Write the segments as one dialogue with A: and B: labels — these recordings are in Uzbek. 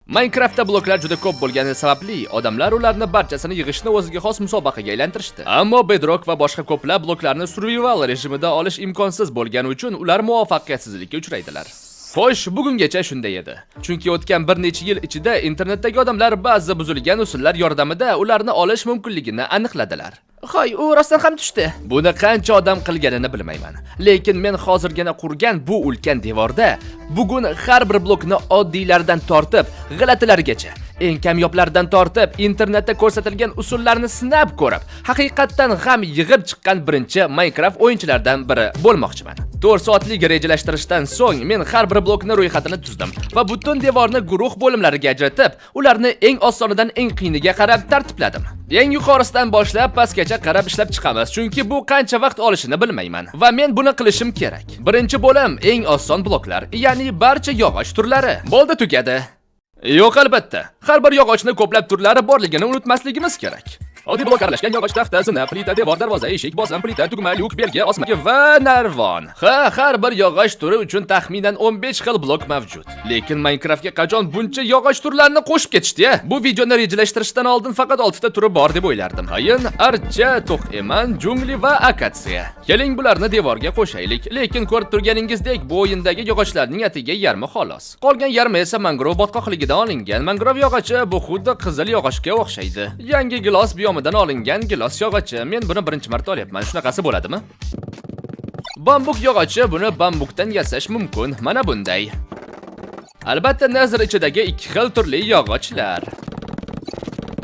A: Minecraftda bloklar juda ko'p bo'lgani sababli odamlar ularni barchasini yig'ishni o'ziga xos musobaqaga aylantirishdi. Ammo Bedrock va boshqa ko'plab bloklarni survival rejimida olish imkonsiz bo'lgani uchun ular muvaffaqiyatsizlikka uchraydilar. Xo'sh, bugungacha shunday edi. Chunki o'tgan bir necha yil ichida internetdagi odamlar ba'zi buzilgan usullar yordamida ularni olish mumkinligini aniqladilar. Hoy, u rostdan ham tushdi. Buni qancha odam qilganini bilmayman. Lekin men hozirgina qurgan bu ulkan devorda bugun har bir blokni oddiylaridan tortib g'alatilargacha, eng kamyoblaridan tortib internetda ko'rsatilgan usullarni sinab ko'rib, haqiqatdan ham yig'ib chiqqan birinchi Minecraft o'yinchilaridan biri bo'lmoqchiman. 4 soatlik rejalashtirishdan so'ng men har bir blokni ro'yxatini tuzdim va butun devorni guruh bo'limlariga ajratib, ularni eng osonidan eng qiyiniga qarab tartibladim. Eng yuqorisidan boshlab pastgacha qarab ishlab chiqamiz, chunki bu qancha vaqt olishini bilmayman va men buni qilishim kerak. Birinchi bo'lim eng oson bloklar, ya'ni barcha yog'och turlari. Bo'ldi, tugadi. Yo'q, albatta. Har bir yog'ochni ko'plab turlari borligini unutmasligimiz kerak. Oddiy blok, aralashgan yog'och, taxta, zina, plita, devor, darvoza, eshik, bosim plita, tugma, lyuk, belgi, osma va narvon. Ha, har bir yog'och turi uchun taxminan 15 xil blok mavjud. Lekin Minecraftga qachon buncha yog'och turlarini qo'shib ketishdi-ya? Bu videoni rejalashtirishdan oldin faqat 6 ta turi bor deb o'ylardim. Qayin, archa, to'q eman, jungli va akatsiya. Keling, bularni devorga qo'shaylik. Lekin ko'rib turganingizdek, bu o'yindagi yog'ochlarning atigi yarmi xolos. Qolgan yarmi esa mangrov botqoqligidan olingan. Mangrov yog'ochi bu xuddi qizil yog'ochga o'xshaydi. Yangi gilos biomidan olingan gilos yog'ochi. Men buni birinchi marta olyapman. Shunaqasi bo'ladimi? Bambuk yog'ochi, buni bambukdan yasash mumkin. Mana bunday. Albatta, Nether ichidagi ikki xil turli yog'ochlar.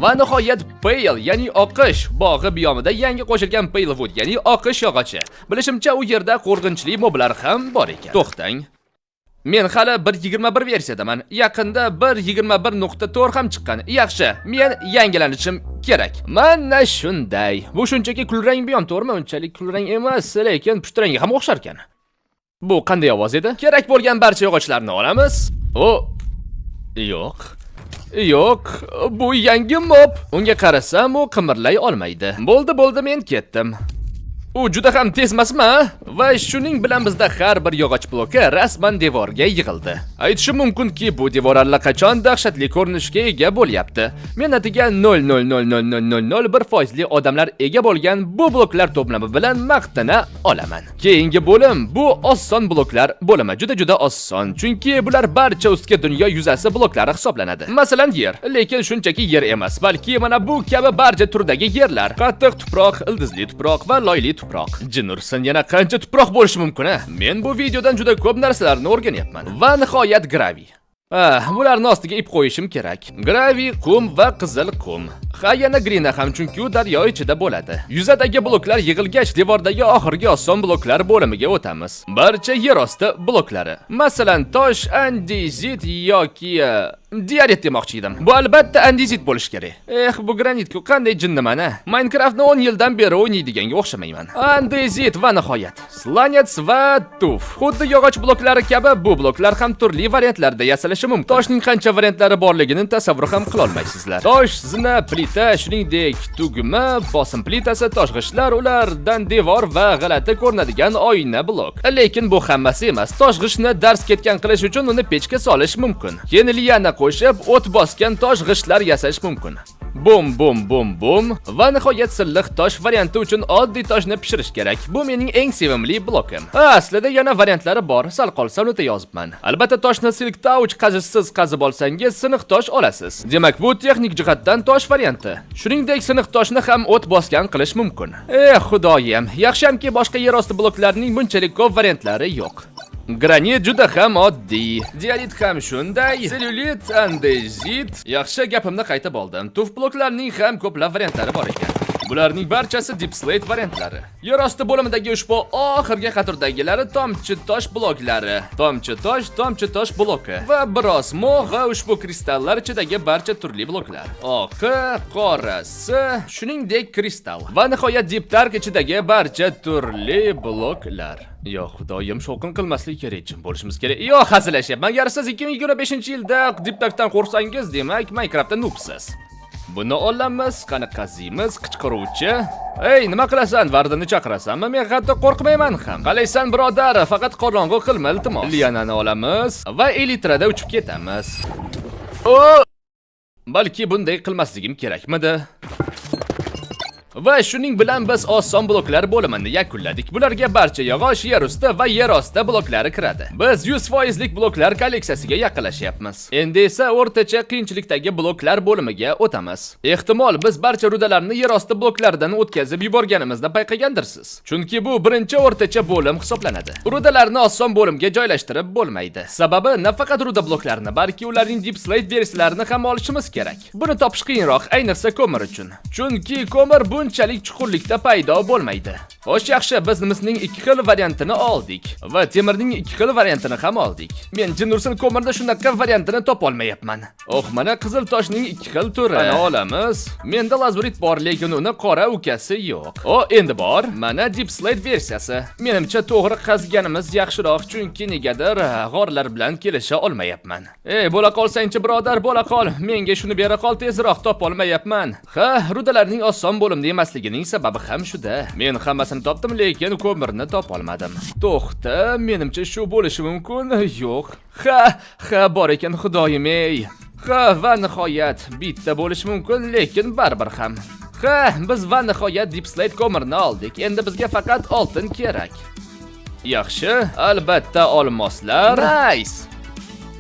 A: Va nihoyat Pale, ya'ni oqish bog'i biyomida yangi qo'shilgan Pale Wood, ya'ni oqish yog'ochi. Bilishimcha, u yerda qo'rqinchli moblar ham bor ekan. To'xtang. Men hali 1.21 versiyadaman. Yaqinda 1.21.4 ham chiqqan. Yaxshi, men yangilanishim kerak. Mana shunday. Bu shunchaki kulrang biyom, to'g'rimi? Unchalik kulrang emas, lekin pushtirangga ham o'xshar ekan. Bu qanday ovoz edi? Kerak bo'lgan barcha yog'ochlarni olamiz. O, yo'q. Yo'q, bu yangi mob. Unga qarasam, u qimirlay olmaydi. Bo'ldi, bo'ldi, men ketdim. U juda ham tez emasmi? Va shuning bilan bizda har bir yog'och bloki rasman devorga yig'ildi. Aytishim mumkinki, bu devor allaqachon dahshatli ko'rinishga ega bo'lyapti. Men atiga 0.0000001 foizli odamlar ega bo'lgan bu bloklar to'plami bilan maqtana olaman. Keyingi bo'lim bu oson bloklar bo'limi. Juda juda oson, chunki bular barcha ustki dunyo yuzasi bloklari hisoblanadi. Masalan, yer, lekin shunchaki yer emas, balki mana bu kabi barcha turdagi yerlar: qattiq tuproq, ildizli tuproq va loyli tuproq. Jin ursin, yana qancha tuproq bo'lishi mumkin, a? Men bu videodan juda ko'p narsalarni o'rganyapman. Va nihoyat gravel. Ah, bularni ostiga ip qo'yishim kerak. Gravel, qum va qizil qum. Ha, yana глина ham, chunki u daryo ichida bo'ladi. Yuzadagi bloklar yig'ilgach, devordagi oxirgi oson bloklar bo'limiga o'tamiz. Barcha yer osti bloklari. Masalan, tosh, andezit yoki diorit demoqchi edim. Bu albatta andezit bo'lishi kerak. Eh, bu granit-ku, qanday jinniman, a? Minecraftni 10 yildan beri o'ynaydiganga o'xshamayman. Andezit va nihoyat сланец va tuf. Xuddi yog'och bloklari kabi bu bloklar ham turli variantlarda yasalishi mumkin. Toshning qancha variantlari borligini tasavvur ham qila olmaysizlar. Tosh, zina, plita, shuningdek tugma, bosim plitasi, tosh g'ishtlar, ulardan devor va g'alati ko'rinadigan oyna blok. Lekin bu hammasi emas. Tosh g'ishtni darz ketgan qilish uchun uni pechga solish mumkin. Keyin liana qo'shib, o't bosgan tosh g'ishtlar yasash mumkin. Bum bum bum bum va nihoyat silliq tosh varianti uchun oddiy toshni pishirish kerak. Bu mening eng sevimli blokim. Ha, aslida yana variantlari bor. Sal qolsa unutib yozibman. Albatta, toshni silk touch qazishsiz qazib olsangiz, siniq tosh olasiz. Demak, bu texnik jihatdan tosh varianti. Shuningdek, siniq toshni ham o't bosgan qilish mumkin. Eh, xudoyim, yaxshiamki boshqa yer osti bloklarining bunchalik ko'p variantlari yo'q. Granit juda ham oddiy. Diorit ham shunday. Sellyulit, andezit. Yaxshi, gapimni qaytib oldim. Tuf bloklarning ham ko'plab variantlari bor ekan. Bularning barchasi deep slate variantlari. Yer osti bo'limidagi ushbu oxirgi qatordagilari tomchi tosh bloklari. Tomchi tosh, tomchi tosh bloki va biroz mo'g' va ushbu kristallar ichidagi barcha turli bloklar. Oqi, qorasi, shuningdek kristal. Va nihoyat deep dark ichidagi barcha turli bloklar. Yo, xudoyim, shovqin qilmaslik kerak, jim bo'lishimiz kerak. Yo, hazillashyapman. Agar siz 2025-yilda deep darkdan qo'rqsangiz, demak, Minecraftda noobsiz. Buni olamiz, qani qaziymiz, qichqiruvchi. Ey, nima qilasan? Vardini chaqirasanmi? Men hatto qo'rqmayman ham. Qalaysan, birodar? Faqat qorong'u qilma, iltimos. Lianani olamiz va elitrada uchib ketamiz. O! Balki bunday qilmasligim kerakmidi? Va shuning bilan biz oson bloklar bo'limini yakunladik. Bularga barcha yog'och, yer usti va yer osti bloklari kiradi. Biz 100% lik bloklar kolleksiyasiga yaqinlashyapmiz. Endi esa o'rtacha qiyinchilikdagi bloklar bo'limiga o'tamiz. Ehtimol, biz barcha rudalarni yer osti bloklaridan o'tkazib yuborganimizni payqagandirsiz. Chunki bu birinchi o'rtacha bo'lim hisoblanadi. Rudalarni oson bo'limga joylashtirib bo'lmaydi. Sababi nafaqat ruda bloklarini, balki ularning deepslate versiyalarini ham olishimiz kerak. Buni topish qiyinroq, ayniqsa ko'mir uchun. Chunki ko'mir bunchalik chuqurlikda paydo bo'lmaydi. Xo'sh, yaxshi, biz misning ikki xil variantini oldik va temirning ikki xil variantini ham oldik. Men jin ursin, ko'mirda shunaqa variantini topolmayapman. Oh, mana qizil toshning ikki xil turi. Mana olamiz. Menda lazurit bor, lekin uni qora ukasi yo'q. O, endi bor. Mana deepslate versiyasi. Menimcha, to'g'ri qazganimiz yaxshiroq, chunki negadir g'orlar bilan kelisha olmayapman. Ey, bo'la qolsangchi, birodar, bo'la qol. Menga shuni bera qol tezroq, topolmayapman. Ha, rudalarning oson bo'limda emasligining sababi ham shuda. Men hammasini topdim, lekin ko'mirni topolmadim. To'xta, menimcha shu bo'lishi mumkin. Yo'q. Ha, ha, bor ekan, xudoyim ey. Ha, va nihoyat bitta bo'lishi mumkin, lekin baribir ham. Ha, biz va nihoyat deepslate ko'mirni oldik. Endi bizga faqat oltin kerak. Yaxshi, albatta olmoslar. Nice.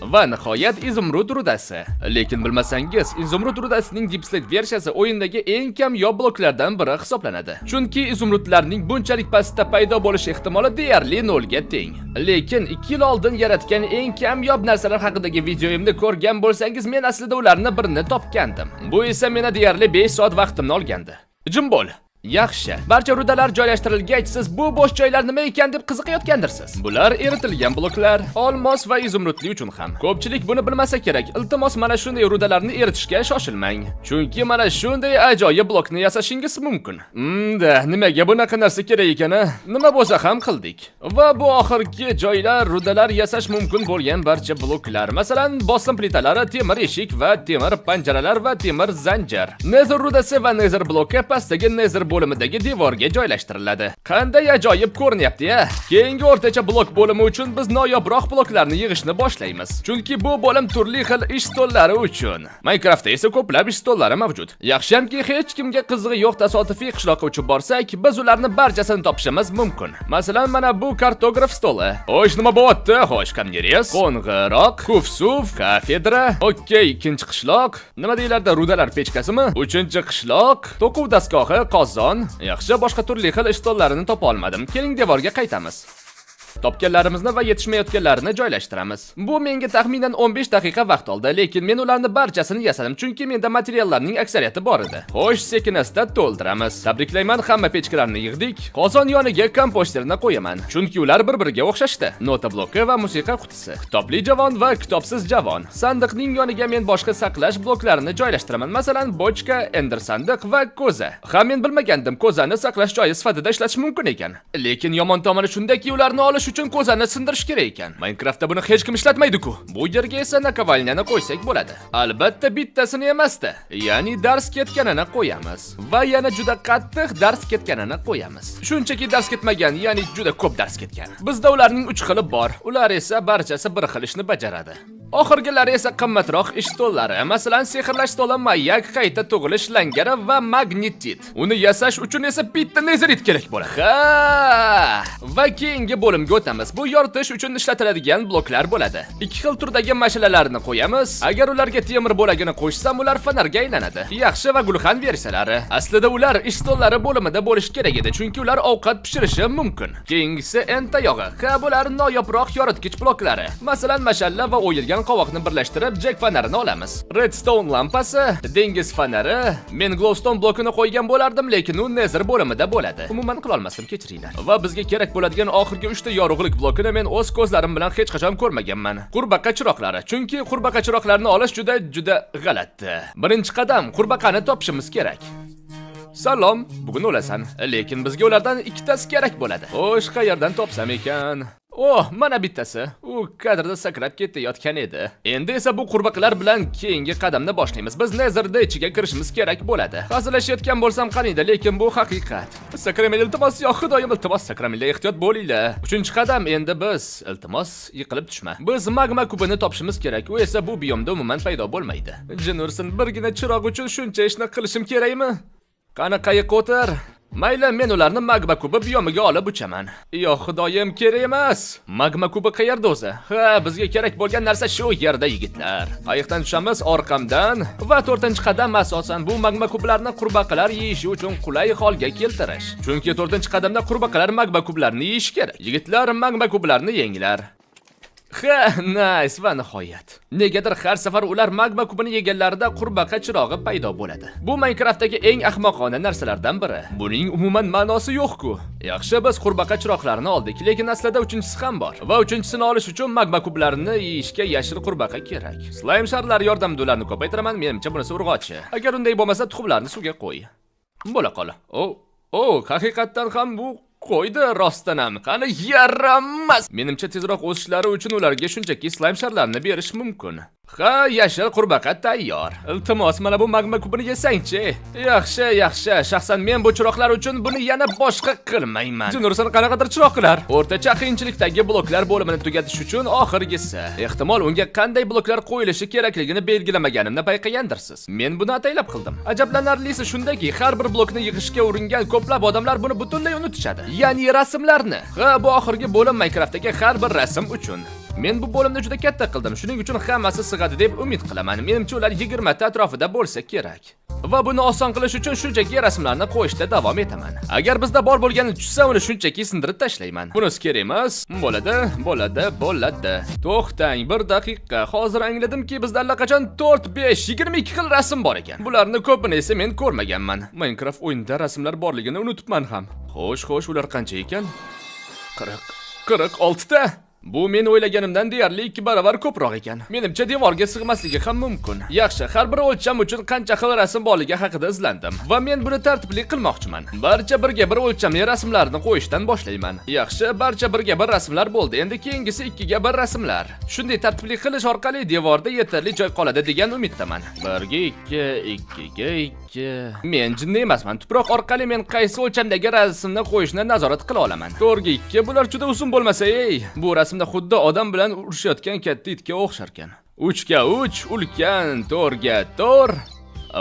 A: Va nihoyat izumrud rudasi. Lekin bilmasangiz, izumrud rudasining deepslate versiyasi o'yindagi eng kamyob bloklardan biri hisoblanadi. Chunki izumrudlarning bunchalik pastda paydo bo'lish ehtimoli deyarli nolga teng. Lekin 2 yil oldin yaratgan eng kamyob narsalar haqidagi videoimni ko'rgan bo'lsangiz, men aslida ularni birini topgandim. Bu esa meni deyarli 5 soat vaqtimni olgandi. Jim bo'l. Yaxshi. Barcha rudalar joylashtirilgach, siz bu bo'sh joylar nima ekan deb qiziqayotgandirsiz. Bular eritilgan bloklar, olmos va izumrudli uchun ham. Ko'pchilik buni bilmasa kerak. Iltimos, mana shunday rudalarni eritishga shoshilmang. Chunki mana shunday ajoyib blokni yasashingiz mumkin. Mda, nimaga bunaqa narsa kerak ekan, a? Nima bo'lsa ham qildik. Va bu oxirgi joylar rudalar yasash mumkin bo'lgan barcha bloklar. Masalan, bosim plitalari, temir eshik va temir panjaralar va temir zanjir. Nether rudasi va Nether bloki pastdagi Nether bo'limidagi devorga joylashtiriladi. Qanday ajoyib ko'rinyapti-ya? Keyingi o'rtacha blok bo'limi uchun biz noyobroq bloklarni yig'ishni boshlaymiz. Chunki bu bo'lim turli xil ish stollari uchun. Minecraftda esa ko'plab ish stollari mavjud. Yaxshiyamki, hech kimga qizig'i yo'q tasodifiy qishloqqa uchib borsak, biz ularni barchasini topishimiz mumkin. Masalan, mana bu kartograf stoli. Xo'sh, nima bo'lyapti? Xo'sh, камнерез, qo'ng'iroq, kufsuv, kafedra. Okey, ikkinchi qishloq. Nima deyiladi, rudalar pechkasimi? Uchinchi qishloq, to'quv dastgohi, qozon. Yaxshi, boshqa turli xil ish stollarini topa olmadim. Keling, devorga qaytamiz. Topganlarimizni va yetishmayotganlarini joylashtiramiz. Bu menga taxminan 15 daqiqa vaqt oldi, lekin men ularni barchasini yasadim, chunki menda materiallarning aksariyati bor edi. Xo'sh, sekin-asta to'ldiramiz. Tabriklayman, hamma pechkalarni yig'dik. Qozon yoniga komposterni qo'yaman, chunki ular bir-biriga o'xshashdi. Nota bloki va musiqa qutisi. Kitobli javon va kitobsiz javon. Sandiqning yoniga men boshqa saqlash bloklarini joylashtiraman. Masalan, bochka, ender sandiq va ko'za. Ha, men bilmagandim, ko'zani saqlash joyi sifatida ishlatish mumkin ekan. Lekin yomon tomoni shundaki, ularni olish uchun ko'zani sindirish kerak ekan. Minecraftda buni hech kim ishlatmaydi-ku. Bu yerga esa наковальня ni qo'ysak bo'ladi. Albatta bittasini emasda. Ya'ni dars ketganini qo'yamiz. Va yana juda qattiq dars ketganini qo'yamiz. Shunchaki dars ketmagan, ya'ni juda ko'p dars ketgan. Bizda ularning 3 xili bor. Ular esa barchasi bir xil ishni bajaradi. Oxirgilari esa qimmatroq ish stollari. Masalan, sehrlash stoli, mayak, qayta tug'ilish langari va magnetit. Uni yasash uchun esa bitta nezerit kerak bo'ladi. Ha! Va keyingi bo'limga o'tamiz. Bu yoritish uchun ishlatiladigan bloklar bo'ladi. Ikki xil turdagi mashalalarni qo'yamiz. Agar ularga temir bo'lagini qo'shsam, ular fonarga aylanadi. Yaxshi va gulxan versiyalari. Aslida ular ish stollari bo'limida bo'lishi kerak edi, chunki ular ovqat pishirishi mumkin. Keyingisi end tayog'i. Ha, bular noyobroq yoritgich bloklari. Masalan, mashalla va o'yilgan qovoqni birlashtirib, Jack fonarini olamiz. Redstone lampasi, dengiz fonari. Men glowstone blokini qo'ygan bo'lardim, lekin u Nether bo'limida bo'ladi. Umuman qila olmasdim, kechiringlar. Va bizga kerak bo'ladigan oxirgi 3 ta yorug'lik blokini men o'z ko'zlarim bilan hech qachon ko'rmaganman. Qurbaqa chiroqlari. Chunki qurbaqa chiroqlarini olish juda juda g'alati. Birinchi qadam, qurbaqani topishimiz kerak. Salom, bugun o'lasan. Lekin bizga ulardan ikkitasi kerak bo'ladi. Xo'sh, qayerdan topsam ekan? Oh, mana bittasi. U kadrda sakrab ketayotgan edi. Endi esa bu qurbaqalar bilan keyingi qadamni boshlaymiz. Biz Netherda ichiga kirishimiz kerak bo'ladi. Hazillashayotgan bo'lsam qaniydi, lekin bu haqiqat. Sakramang, iltimos, yo Xudoyim, iltimos, sakramanglar, ehtiyot bo'linglar. Uchinchi qadam, endi biz, iltimos, yiqilib tushma. Biz magma kubini topishimiz kerak. U esa bu biyomda umuman paydo bo'lmaydi. Jin ursin, birgina chiroq uchun shuncha ishni qilishim kerakmi? Qani, qayiqqa o'tir. Mayli, men ularni magma kubi biyomiga olib uchaman. Yo Xudoyim, kerak emas. Magma kubi qayerda o'zi? Ha, bizga kerak bo'lgan narsa shu yerda, yigitlar. Qayiqdan tushamiz orqamdan va to'rtinchi qadam asosan bu magma kublarni qurbaqalar yeyishi uchun qulay holga keltirish. Chunki to'rtinchi qadamda qurbaqalar magma kublarni yeyishi kerak. Yigitlar, magma kublarni yenglar. Ha, nice, va nihoyat. Negadir har safar ular magma kubini yeganlarida qurbaqa chirog'i paydo bo'ladi. Bu Minecraftdagi eng ahmoqona narsalardan biri. Buning umuman ma'nosi yo'q-ku. Yaxshi, biz qurbaqa chiroqlarini oldik, lekin aslida uchinchisi ham bor. Va uchinchisini olish uchun magma kublarini yeyishga yashil qurbaqa kerak. Slime sharlari yordamida ularni ko'paytiraman, menimcha bunisi urg'ochi. Agar unday bo'lmasa, tuxumlarni suvga qo'y. Bo'la qol. O, o, haqiqatdan ham bu qo'ydi rostdan ham. Qani, yaramas. Menimcha, tezroq o'sishlari uchun ularga shunchaki slime sharlarini berish mumkin. Ha, yashil qurbaqa tayyor. Iltimos, mana bu magma kubini yesangchi. Yaxshi, yaxshi. Shaxsan men bu chiroqlar uchun buni yana boshqa qilmayman. Jin ursin, qanaqadir chiroqlar. O'rtacha qiyinchilikdagi bloklar bo'limini tugatish uchun oxirgisi. Ehtimol unga qanday bloklar qo'yilishi kerakligini belgilamaganimni payqagandirsiz. Men buni ataylab qildim. Ajablanarlisi shundaki, har bir blokni yig'ishga uringan ko'plab odamlar buni butunlay unutishadi. Ya'ni rasmlarni. Ha, bu oxirgi bo'lim Minecraftdagi har bir rasm uchun. Men bu bo'limni juda katta qildim, shuning uchun hammasi sig'adi deb umid qilaman. Menimcha, ular 20 ta atrofida bo'lsa kerak. Va buni oson qilish uchun shunchaki rasmlarni qo'yishda davom etaman. Agar bizda bor bo'lgani tushsa, uni shunchaki sindirib tashlayman. Bunisi kerak emas. Bo'ladi, bo'ladi, bo'ladi. To'xtang, bir daqiqa. Hozir angladimki, bizda allaqachon 4, 5, 22 xil rasm bor ekan. Bularni ko'pini esa men ko'rmaganman. Minecraft o'yinida rasmlar borligini unutibman ham. Xo'sh, xo'sh, ular qancha ekan? 40, 46 ta. Bu men o'ylaganimdan deyarli ikki baravar ko'proq ekan. Menimcha, devorga sig'masligi ham mumkin. Yaxshi, har bir o'lcham uchun qancha xil rasm borligi haqida izlandim va men buni tartibli qilmoqchiman. Barcha birga bir o'lchamli rasmlarni qo'yishdan boshlayman. Yaxshi, barcha birga bir rasmlar bo'ldi. Endi keyingisi ikkiga bir rasmlar. Shunday tartibli qilish orqali devorda yetarli joy qoladi degan umiddaman. Birga ikki, ikkiga ikki. Men jinni emasman. Tuproq orqali men qaysi o'lchamdagi rasmni qo'yishni nazorat qila olaman. To'rtga ikki, bular juda uzun bo'lmasa, ey. Bu rasmda xuddi odam bilan urushayotgan katta itga o'xsharkan. 3 ga 3, ulkan 4 ga 4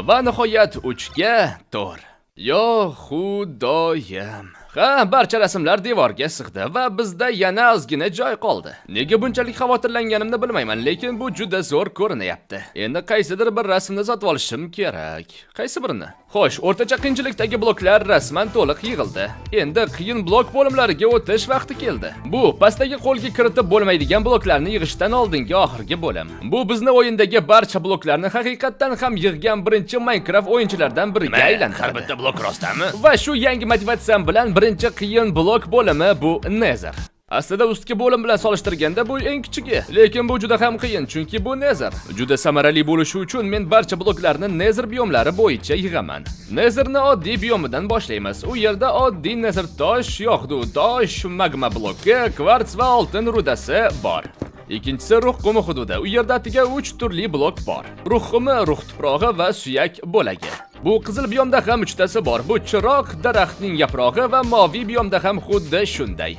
A: va nihoyat 3 ga 4. Yo Xudoyim. Ha, barcha rasmlar devorga sig'di va bizda yana ozgina joy qoldi. Nega bunchalik xavotirlanganimni bilmayman, lekin bu juda zo'r ko'rinyapti. Endi qaysidir bir rasmni sotib olishim kerak. Qaysi birini? Xo'sh, o'rtacha qiyinchilikdagi bloklar rasman to'liq yig'ildi. Endi qiyin blok bo'limlariga o'tish vaqti keldi. Bu pastdagi qo'lga kiritib bo'lmaydigan bloklarni yig'ishdan oldingi oxirgi bo'lim. Bu bizni o'yindagi barcha bloklarni haqiqatdan ham yig'gan birinchi Minecraft o'yinchilardan biriga aylantiradi.
B: Har bitta blok rostami?
A: Va shu yangi motivatsiyam bilan birinchi qiyin blok bo'limi bu Nether. Aslida ustki bo'lim bilan solishtirganda bu eng kichigi, lekin bu juda ham qiyin, chunki bu Nether. Juda samarali bo'lishi uchun men barcha bloklarni Nether biyomlari bo'yicha yig'aman. Netherni oddiy biyomidan boshlaymiz. U yerda oddiy Nether tosh, yog'du tosh, magma bloki, kvarts va oltin rudasi bor. Ikkinchisi ruh qumi hududi. U yerda atiga 3 turli blok bor. Ruh qumi, ruh tuprog'i va suyak bo'lagi. Bu qizil biyomda ham uchtasi bor. Bu chiroq, daraxtning yaprog'i va moviy biyomda ham xuddi shunday.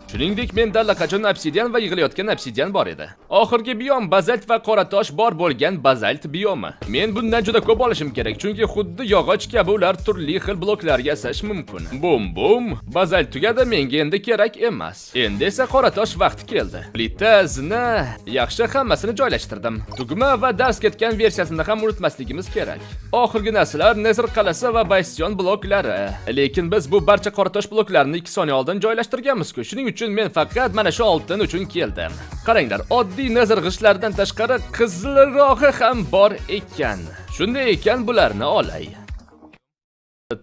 A: Shuningdek, menda allaqachon obsidian va yig'ilayotgan obsidian bor edi. Oxirgi biyom bazalt va qora tosh bor bo'lgan bazalt biyomi. Men bundan juda ko'p olishim kerak, chunki xuddi yog'och kabi ular turli xil bloklar yasash mumkin. Bum bum, bazalt tugadi, menga endi kerak emas. Endi esa qora tosh vaqti keldi. Plita, zina, yaxshi, hammasini joylashtirdim. Tugma va dars ketgan versiyasini ham unutmasligimiz kerak. Oxirgi narsalar Nether qal'asi va bastion bloklari. Lekin biz bu barcha qora tosh bloklarini 2 soniya oldin joylashtirganmiz-ku. Shuning uchun men faqat mana shu oltin uchun keldim. Qaranglar, oddiy Nether g'ishtlardan tashqari qizilrog'i ham bor ekan. Shunday ekan, bularni olay.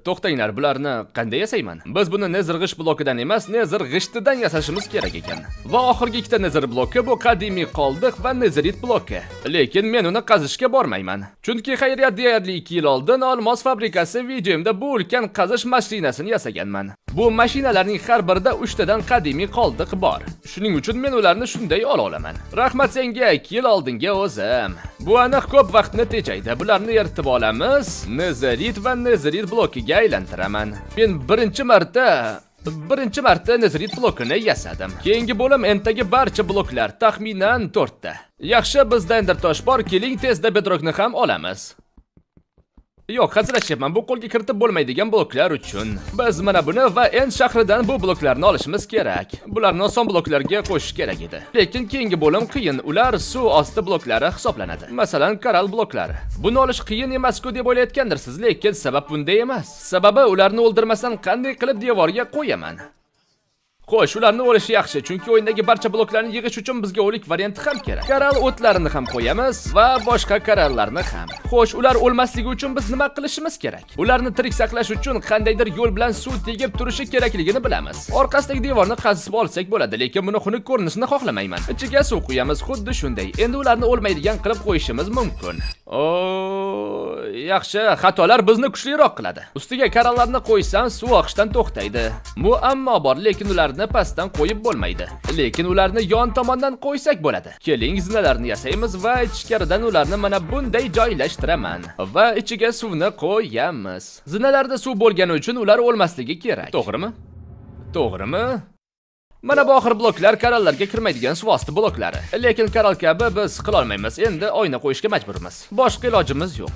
A: To'xtanglar, bularni qanday yasayman? Biz buni Nether g'isht blokidan emas, Nether g'ishtidan yasashimiz kerak ekan. Va oxirgi ikkita Nether bloki bu qadimiy qoldiq va Netherit bloki. Lekin men uni qazishga bormayman. Chunki xayriyat deyarli 2 yil oldin olmos fabrikasi videomda bu ulkan qazish mashinasini yasaganman. Bu mashinalarning har birida 3 tadan qadimiy qoldiq bor. Shuning uchun men ularni shunday ola olaman. Rahmat senga, kel oldinga o'zim. Bu aniq ko'p vaqtni tejaydi. Bularni eritib olamiz. Nezerit va nezerit blokiga aylantiraman. Men birinchi marta nezerit blokini yasadim. Keyingi bo'lim Enddagi barcha bloklar, taxminan 4 ta. Yaxshi, bizda ender tosh bor, keling, tezda bedrockni ham olamiz. Yo'q, hazillashyapman. Bu qo'lga kiritib bo'lmaydigan bloklar uchun. Biz mana buni va End shahridan bu bloklarni olishimiz kerak. Bularni oson bloklarga qo'shish kerak edi. Lekin keyingi bo'lim qiyin. Ular suv osti bloklari hisoblanadi. Masalan, koral bloklari. Buni olish qiyin emas-ku deb o'ylayotgandirsiz, lekin sabab bunda emas. Sababi ularni o'ldirmasdan qanday qilib devorga qo'yaman? Xo'sh, ularni o'lishi yaxshi, chunki o'yindagi barcha bloklarni yig'ish uchun bizga o'lik varianti ham kerak. Koral o'tlarini ham qo'yamiz va boshqa korallarni ham. Xo'sh, ular o'lmasligi uchun biz nima qilishimiz kerak? Ularni tirik saqlash uchun qandaydir yo'l bilan suv tegib turishi kerakligini bilamiz. Orqasidagi devorni qazib olsak bo'ladi, lekin buni xunuk ko'rinishini xohlamayman. Ichiga suv quyamiz, xuddi shunday. Endi ularni o'lmaydigan qilib qo'yishimiz mumkin. O, yaxshi, xatolar bizni kuchliroq qiladi. Ustiga korallarni qo'ysam, suv oqishdan to'xtaydi. Muammo bor, lekin ularni pastdan qo'yib bo'lmaydi. Lekin ularni yon tomondan qo'ysak bo'ladi. Keling, zinalarni yasaymiz va ichkaridan ularni mana bunday joylashtiraman va ichiga suvni qo'yamiz. Zinalarda suv bo'lgani uchun ular o'lmasligi kerak. To'g'rimi? To'g'rimi? Mana bu oxir bloklar korallarga kirmaydigan suv osti bloklari. Lekin koral kabi biz qilolmaymiz. Endi oyna qo'yishga majburmiz. Boshqa ilojimiz yo'q.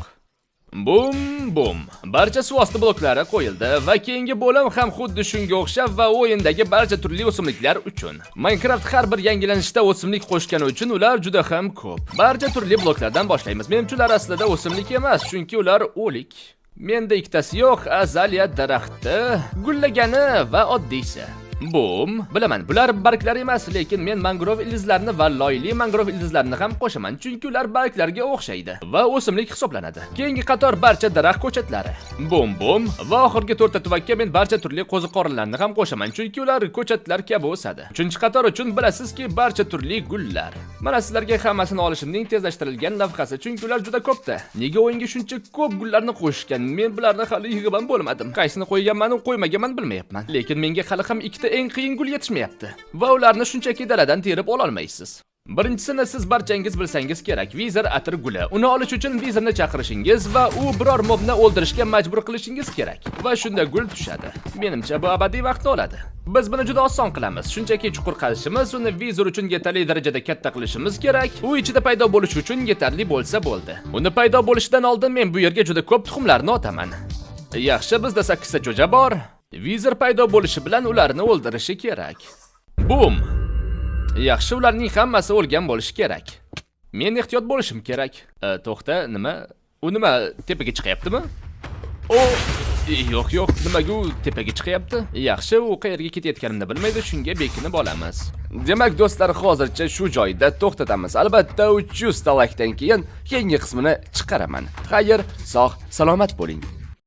A: Bum bum. Barcha suv osti bloklari qo'yildi va keyingi bo'lim ham xuddi shunga o'xshab va o'yindagi barcha turli o'simliklar uchun. Minecraft har bir yangilanishda o'simlik qo'shgani uchun ular juda ham ko'p. Barcha turli bloklardan boshlaymiz. Menimcha, ular aslida o'simlik emas, chunki ular o'lik. Menda ikkitasi yo'q, azaliya daraxti, gullagani va oddiysi. Bum, bilaman, bular barglar emas, lekin men mangrov ildizlarini va loyli mangrov ildizlarini ham qo'shaman, chunki ular barglarga o'xshaydi va o'simlik hisoblanadi. Keyingi qator barcha daraxt ko'chatlari. Bum bum va oxirgi to'rtta tuvakka men barcha turli qo'ziqorinlarni ham qo'shaman, chunki ular ko'chatlar kabi o'sadi. Uchinchi qator uchun bilasizki, barcha turli gullar. Mana sizlarga hammasini olishimning tezlashtirilgan lavhasi, chunki ular juda ko'pda. Nega o'yinga shuncha ko'p gullarni qo'shishgan? Men bularni hali yig'ib ham bo'lmadim. Qaysini qo'yganman, qo'ymaganman bilmayapman. Lekin menga hali ham ikkita eng qiyin gul yetishmayapti. Va ularni shunchaki daladan terib ololmaysiz. Birinchisini siz barchangiz bilsangiz kerak. Vizer atir guli. Uni olish uchun Vizerni chaqirishingiz va u biror mobni o'ldirishga majbur qilishingiz kerak. Va shunda gul tushadi. Menimcha, bu abadiy vaqtni oladi. Biz buni juda oson qilamiz. Shunchaki chuqur qazishimiz, uni Vizer uchun yetarli darajada katta qilishimiz kerak. U ichida paydo bo'lishi uchun yetarli bo'lsa bo'ldi. Uni paydo bo'lishidan oldin men bu yerga juda ko'p tuxumlarni otaman. Yaxshi, bizda 8 ta jo'ja bor. Vizer paydo bo'lishi bilan ularni o'ldirishi kerak. Bum! Yaxshi, ularning hammasi o'lgan bo'lishi kerak. Men ehtiyot bo'lishim kerak. To'xta, nima? U nima, tepaga chiqyaptimi? O, yo'q, yo'q, nimaga u tepaga chiqyapti? Yaxshi, u qayerga ketayotganimni bilmaydi, shunga bekinib olamiz. Demak, do'stlar, hozircha shu joyda to'xtatamiz. Albatta, 300 ta laykdan keyin keyingi qismini chiqaraman. Xayr, sog', salomat bo'ling.